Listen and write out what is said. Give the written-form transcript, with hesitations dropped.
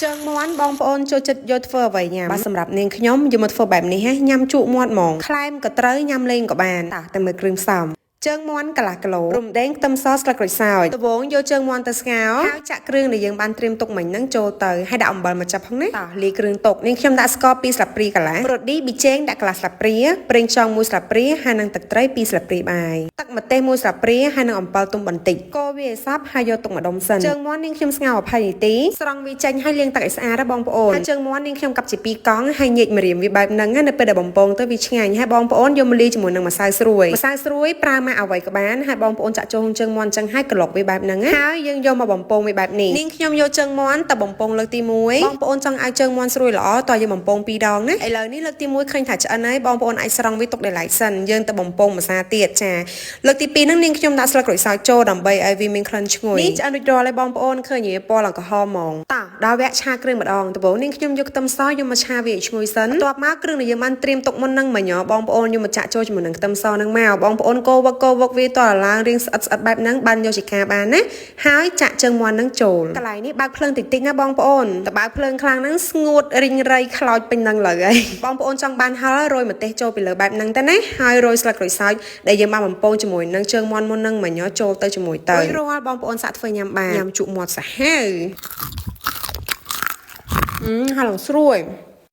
ជើងមាន់បងប្អូនចូលចិត្តយកធ្វើអ្វីញ៉ាំបាទសម្រាប់នាងខ្ញុំយកមកធ្វើបែបនេះហ៎ញ៉ាំជក់មាត់ហ្មងក្លែមក៏ត្រូវញ៉ាំលេងក៏បានតោះតែមើលគ្រឿងផ្សំជើងមាន់កន្លះគីឡូរំដេងខ្ទឹមសស្លឹកក្រូចសើចដំបូងយកជើងមាន់ទៅស្ងោរហើយចាក់គ្រឿងដែលយើងបានត្រៀមទុកមិញហ្នឹងចូលទៅហើយដាក់អំបិលមកចាប់ផងណាតោះលាយគ្រឿងទុកនាងខ្ញុំដាក់ស្ករ2ស្លាបព្រាកន្លះប្រូឌីប៊ីចេងដាក់កន្លះស្លាបព្រាប្រេងខ្យង1ស្លាបព្រាហើយនិងទឹកត្រី2ស្លាបព្រាបាយទឹកម្ទេស1ស្លាបព្រាហើយនិងអំបិលទុំបន្តិចកូរវាឲ្យសព្វហើយយកទុកម្ដុំសិនជើងមាន់នាងខ្ញុំស្ងោរ20នាទីស្រង់វាចេញហើយលាងទឹកឲ្យស្អាតណាបងប្អូនហើយជើងមាន់នាងខ្ញុំកាប់ជា2កង់ហើយញែកម្រាមវាបែបហ្នឹងណានៅពេលដែលបំពងទៅវាឆ្ងាញ់ហើយបងប្អូនយកមកលាយជាមួយនឹងម្សៅស្រួយម្សៅស្រួយប្រើមកអ្វីក៏បានហើយបងប្អូនចាក់ចូលក្នុងជើងមាន់អញ្ចឹងហើយក្លុកវាបែបហ្នឹងណាហើយយើងយកមកបំពងវាបែបនេះនាងខ្ញុំយកជើងមាន់ទៅបំពងលើកទី1បងប្អូនចង់ឲ្យជើងមាន់ស្រួយល្អតើយើងបំពង2ដងណាឥឡូវនេះលើកទី1ឃើញថាឆ្អិនហើយបងប្អូនអាចស្រង់វាទុកដែលឡែកសិនយើងទៅបំពងម្សាទៀតចាលើកទី2ហ្នឹងនាងខ្ញុំដាក់ស្លឹកក្រូចសើចចូលដើម្បីឲ្យវាមានក្លិនឈ្ងុយនេះឆ្អិនរួចរាល់ហើយបងប្អូនឃើញវាពណ៌ឡើងក្រហមហ្មងតោះដល់វគ្គឆាគ្រឿងម្ដងដំបូងនាងខ្ញុំយកខ្ទឹមសយកមកឆាវាឲ្យឈ្ងុយសិនបន្ទាប់មកគ្រឿងដែលយើងបានត្រៀមទុកមុនហ្នឹងមិញហ៎បងប្អូនយកមកចាក់ចូលជាមួយនឹងខ្ទឹមសហ្នឹងមកបងប្អូនកូរវឹកកូរវឹកវាតឡើងរៀងស្អិតស្អិតបែបហ្នឹងបានយកជាការបានណាហើយចាក់ជើងមាន់ហ្នឹងចូលកន្លែងនេះបើកភ្លើងតិចតិចណាបងប្អូនតើបើកភ្លើងខ្លាំងហ្នឹងស្ងួតរីងរៃខ្លោចពេញហ្នឹងលើហើយបងប្អូនចង់បានហឹររយម្ទេសចូលពីលើបែបហ្នឹងទៅណាហើយរយស្លឹកក្រូចសើចដែលយើងបានបំពងជាមួយនឹងជើងមាន់មុនហ្នឹងមិញចូលទៅជាមួយទៅរួចរាល់បងប្អូនសាកធ្វើញ៉ាំបានញ៉ាំជក់មាត់សាហាវអឺហាឡងស្រួយ។